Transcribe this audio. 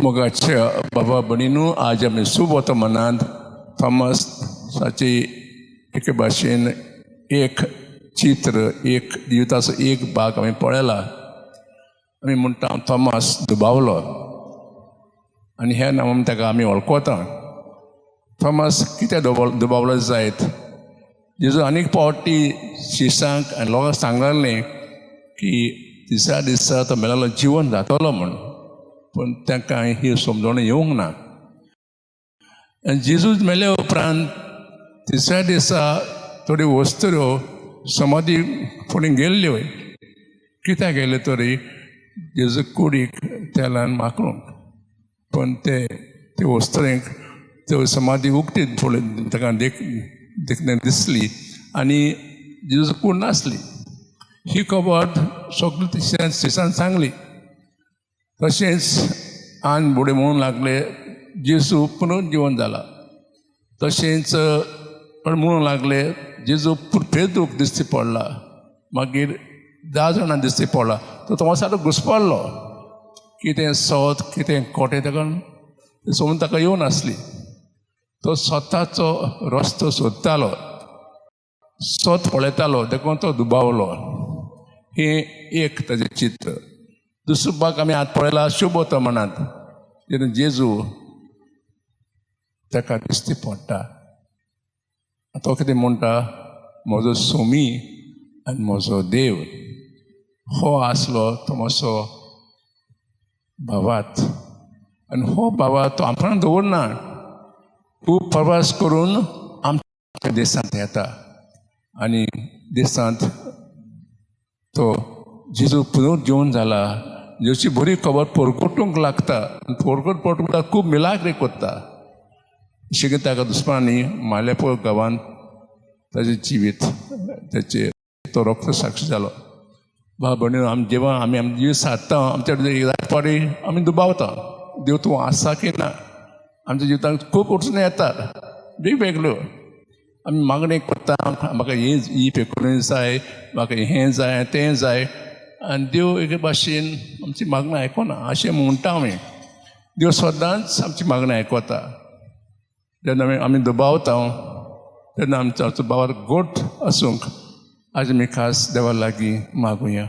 मोगाच्या बाबा भयणीनू, आज आमी शुभवर्तमानांत थॉमसाची एके भाशेन एक चित्र, एक जिविताचो एक भाग आमी पळयला. आमी म्हणटा, थॉमस दुबावलो आनी ह्या नांवान ताका आमी वळखता. थॉमस कित्याक दुबावलो जायत? जेजू आनीक फावटी शिसांक आनी लोकांक सांगलें की तिसऱ्या दिसा तो मेलेलो जिवन जातलो म्हूण, पूण तांकां ही समजवणी येवंक ना. आनी जेजू मेल्या उपरांत तिसऱ्या दिसा थोड्यो वस्तुऱ्यो समाधी फुडें गेल्ल्यो. कित्याक गेल्यो तरी? जेजू कुडीक तेलान माकरूंक. पूण ते ते वस्तुरेंक त्यो समाधी उक्ती फुडें ताका देख देखणे दिसली आनी जेजू कूड नासली. ही खबर सगळी तिसऱ्या शिसान सांगली. तशेंच आन फुडें म्हणूंक लागले, जेजू पुनर्जिवन जाला. तशेंच पण म्हणूंक लागले, जेजू पेद्रूक दिश्टी पडला. मागीर 10 जाणां दिश्टी पडला. तो थॉमस घुसपडलो. कितें सत, कितें खोटें, ताका समजून ताका येवं नासली. तो स्वताचो रस्तो सोदतालो, सत पळयतालो, देखून तो दुबावलो. हें एक ताजें चित्र. दुसरो भाग आमी आतां पळयला शुभवर्तमानांत, जेन्ना जेजू ताका दिश्टी पडटा, तो कितें म्हणटा? म्हजो सोमी आनी म्हजो देव. हो आसलो थॉमसो भावार्थ आनी हो भावार्थ तो आपणाक दवरना, खूब प्रवास करून आमच्या देशांत येता आनी देशांत तो जेजू पुनर्जिवन जाला जेजूची बरी खबर परगटूंक लागता. परगट परगट खूब मिलाग्री करता. अशें ताका दुस्मानांनी मालेपूर गांवांत ताजें जिवीत ताचेर तो रक्त साक्षी जालो. भाव भयणी, आमी जेव्हा आमी आमचें जिवीत सादता, आमच्या फावटी आमी दुबावता, देव तूं आसा की ना? आमच्या जिवितांत खूब अडचणी येतात वेगवेगळ्यो. आमी मागणी करता, म्हाका ही ही पेकोणी जाय, म्हाका हें जाय, तें जाय, आनी देव एके भाशेन आमची मागणी आयकना अशें म्हणटा आमी. देव सदांच आमची मागणी आयकता. जेन्ना आमी दुबावता, तेन्ना आमचो आमचो भावार्थ घट आसूंक आज आमी खास देवा लागीं मागुया.